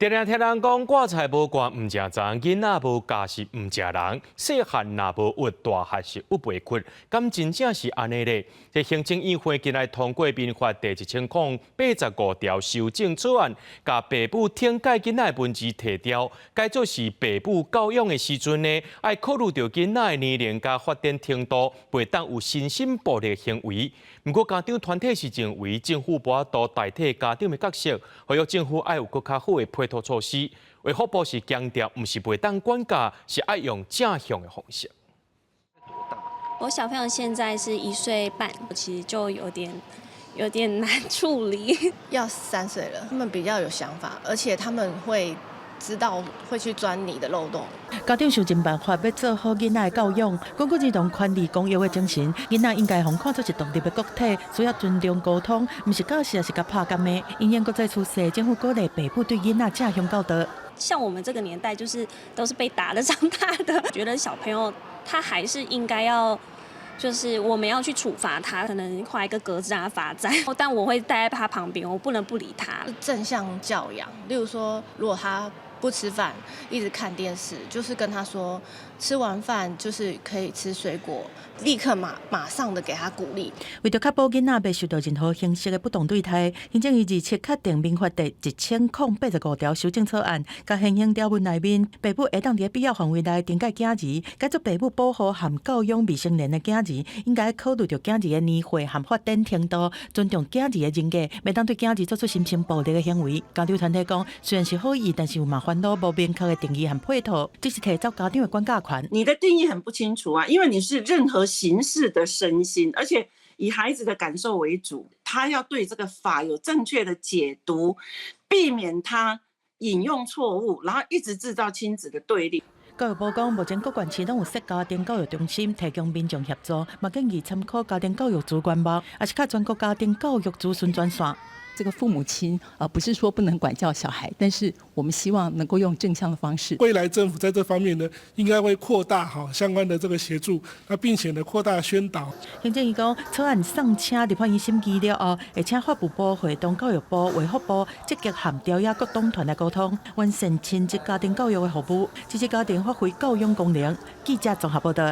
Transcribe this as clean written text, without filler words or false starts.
定定聽人講，掛菜無掛毋誠鏢，囡仔無教是毋誠人，細漢若無鬱，大漢是鬱袂屈，敢真正是按呢咧？這行政院會近來通過民法第1085條修正草案，共爸母懲戒囡仔的文字提掉，改做是爸母教養的時陣呢，愛考慮著囡仔的年齡佮發展程度，袂當有身心暴力行為。毋過家長團體是認為政府無法度代替家長的角色，呼籲政府愛有閣較好的配套措施。衛福部是強調，毋是袂當管教，是愛用正向的方式。我小朋友現在是1歲半，其實就有點難處理。要3歲了，他們比較有想法，而且他們會知道會去鑽你的漏洞。家長想盡辦法欲做好囡仔的教養，講過兒童權利公約的精神，囡仔應該予看做是獨立的個體，需要尊重溝通，毋是教示，抑是共拍共罵。因應國際趨勢，政府鼓勵爸母對囡仔正向教導。像我們這個年代，就是都是被打的長大的，覺得小朋友他還是應該要，就是我們要去處罰他，可能畫一個格子啊罰站，但我會待在他旁邊，我不能不理他。正向教養，例如說，如果他不吃飯，一直看電視，就是跟他說，吃完飯就是可以吃水果，立刻馬上的給他鼓勵。為著確保囡仔袂受到任何形式的不當對待，行政院27確定民法第1085條修正草案，共現行條文內面，爸母會當佇必要範圍內懲戒囝兒，改做爸母保護和教養未成年的囝兒，應該考慮著囝兒的年歲和發展程度，尊重囝兒的人格，袂當對囝兒做出心身暴力的行為。家長團體講，雖然是好意，但是有嘛煩惱無明確的定義和配套，只是提走家長的管教權。你的定義很不清楚啊，因為你是任何形式的身心，而且以孩子的感受為主，他要對這個法有正確的解讀，避免他引用錯誤，然後一直製造親子的對立。教育部講，目前各縣市攏有設家庭教育中心，提供民眾協助，嘛建議參考家庭教育資源網，抑是敲全國家庭教育諮詢專線。這個父母親啊，不是說不能管教小孩，但是我們希望能夠用正向的方式。未來政府在這方面呢，應該會擴大哈相關的這個協助，那並且呢擴大宣導。行政院講，草案送請立法院審議了後，會請法務部會同教育部、衛福部積極和朝野各黨團來溝通，完善親職家庭教育的服務，支持家庭發揮教養功能。記者綜合報道。